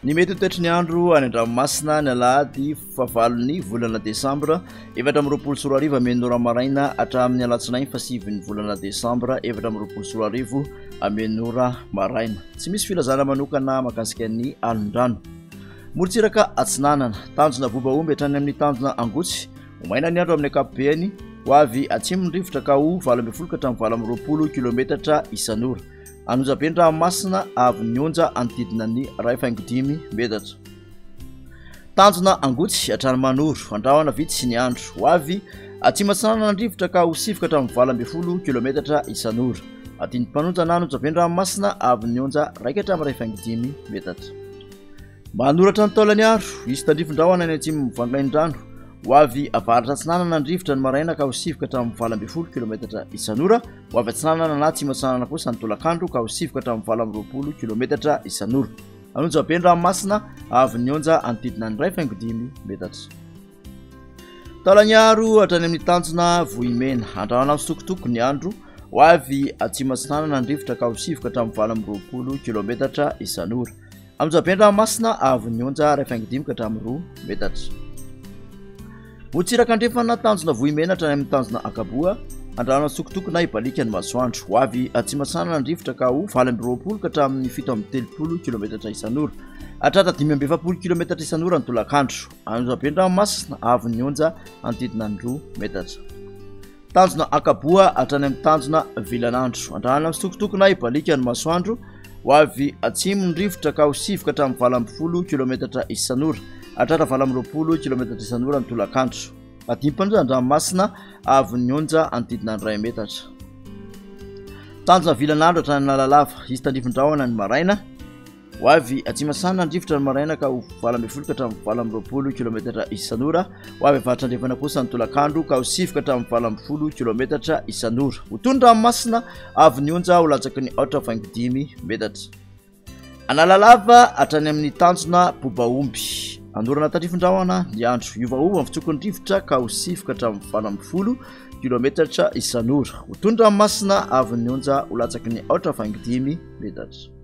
Ny mety ho toetry ny andro any an-dranomasina ny alahady fahavalon'ny volana desambra 2024 amin'ny ora maraina hatramin'ny alatsinainy fahasivin'ny volana desambra 2024 amin'ny ora maraina. Tsy misy filazana manokana mahakasika ny alon-drano. Morontsiraka atsinanana, tanjona Vobaomby hatrany amin'ny tanjona Angotsy, ho maina ny andro amin'ny ankapobeny, ho avy atsimo ny rivotra ka ho 18 ka hatramin'ny 28 kilometatra isan'ora. Anonjabe ny ranomasina avy ny onja hanodidina ny 1,5 metatra. Tanjona Angotsy hatrany Manoro, andrahona vitsy ny andro. Ho avy atsimo atsinanana ny rivotra ka ho 9 ka hatramin'ny 18 kilometatra isan'ora. Adindim-panonja na Anonjabe ny ranomasina avy ny onja 1 hatramin'ny 1,5 metatra. Manoratra ny taolany aro, hisy tandrifin-drahona any atsimo mivangain-drano. Ho avy avaratra atsinanana ny rivotra ny maraina ka ho 9 ka hatramin'ny 18 kilometatra isan'ora. Ho avy atsinanana na atsimo atsinanana kosa ny tolakandro ka ho 9 ka hatramin'ny 28 kilometatra isan'ora. Anonjabe ny ranomasina avy ny onja anodidina ny 1,5 metatra. Taolagnaro hatrany amin'ny tanjona Vohimena. Andrahona misitokotoko ny andro. Ho avy atsimo atsinanana ny rivotra ka ho 9 ka hatramin'ny 28 kilometatra isan'ora. Anonjabe ny ranomasina avy ny onja 1,5 ka hatramin'ny 2 metatra. Morontsiraka andrefana tanjona Vohimena hatrany amin'ny tanjona Ankaboa. Andrahona misitokotoko na hibaliaka ny masoandro. Ho avy atsimo atsinanana ny rivotra ka ho 28 ka hatramin'ny 37 kilometatra isan'ora. Hatratra 45 kilometatra isan'ora ny tolakandro. Anonjabe ny ranomasina avy ny onja hanodidina ny 2 metatra. Tanjona Ankaboa hatrany amin'ny tanjona Vilanandro. Andrahana misitokotoko na hibaliaka ny masoandro. Ho avy atsimo ny rivotra ka ho 9 ka hatramin'ny 18 kilometatra isan'ora. Hatratra 28 kilometatra isan'ora ny tolakandro. Adim-panonja an-dranomasina avy ny onja hanodidina ny 1 metatra. Tanjona Vilanandro hatrany Analalava. Hisy tandrifin-drahona ny maraina. Ho avy atsimo-atsinanana ny rivotra ny maraina ka ho 18 ka hatramin'ny 28 kilometatra isan'ora. Ho avy avaratra andrefana kosa ny tolakandro ka ho 9 ka hatramin'ny 18 kilometatra isan'ora. Ho toy ny ranomasina avy ny onja ho latsaky ny 4,5 metatra. Analalava hatrany amin'ny tanjona Bobaomby. Anorana tandrifin-drahona ny andro. Hiovaova ny fitsoky ny rivotra ka ho 9 ka hatramin'ny 18 kilometatra isan'ora. Ho toy ny ranomasina avy ny onja ho latsaky ny 4,5 metatra.